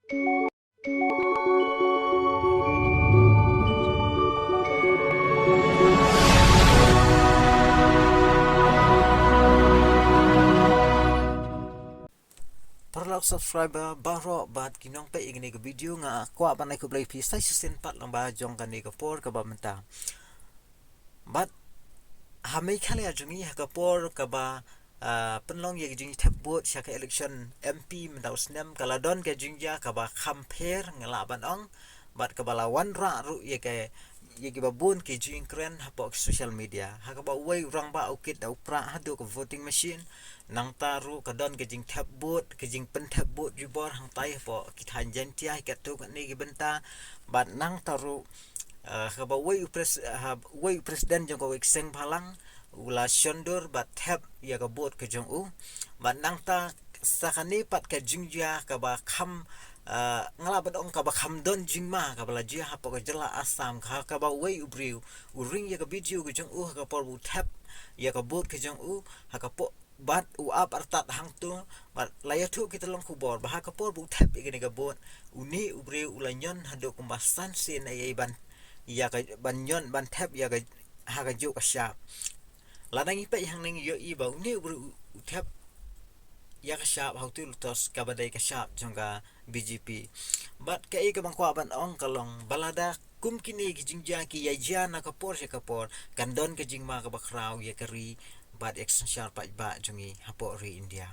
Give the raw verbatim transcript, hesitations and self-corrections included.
Paralok subscriber baroh bad ki nongpeit ïa kane ka video, nga kwah ban ai khublei ïa phi sa shisien pat lyngba jong kane ka por kaba mynta. Bad ha Meghalaya jong ngi ha ka por kaba, ah, pynlong ïa ka jingthep vote sha ka election M P mynta u snem, ka la don ka jingjia kaba kham pher, nga lah ban ong, bad kaba la wanrah ruh ïa ka, ïa kiba bun ki jingkren hapoh social media. Ha kaba uwei u rangbah u kit da u prah haduh ka voting machine. Nangta ruh ka don ka jingthep vote, ka jingpynthep vote jubor hangtai hapoh ki thaiñ Jaiñtia ha katto katne ki bynta. Bad nangta ruh, ah, kaba uwei u pres-, ah, uwei u president jong kawei ka seng bhalang u la shondur bad thep ïa ka vote ka jong u. Bad nangta sa kane pat ka jingjia kaba kham, ah, nga lah ban ong kaba kham don jingma kaba la jia hapoh ka jylla Assam, ha kaba uwei u briew u ring ïa ka video ka jong u ha ka por ba u thep ïa ka vote ka jong u, ha ka por bad u ap artat hangto, bad la ïathuh ki tyllong khubor ba ha ka por ba u thep ïa kane ka vote, une u briew u la ñion haduh kumba san sien ei ei ban, ïa ka, ban ñion ban thep ïa ka ha kajuh ka shap. Lada ngi peit hangne ngi ïohi ba une u briew u thep ïa ka shap ha uto u lotus kaba dei ka shap jong ka B J P. Bad kaei kaba nga kwah ban ong ka long ba lada kum kine ki jingjia ki ïa jia na ka por sha ka por, kan don ka jingma kaba khraw ïa ka ri bad ïa ka synshar paidbah jong ngi hapoh ri India.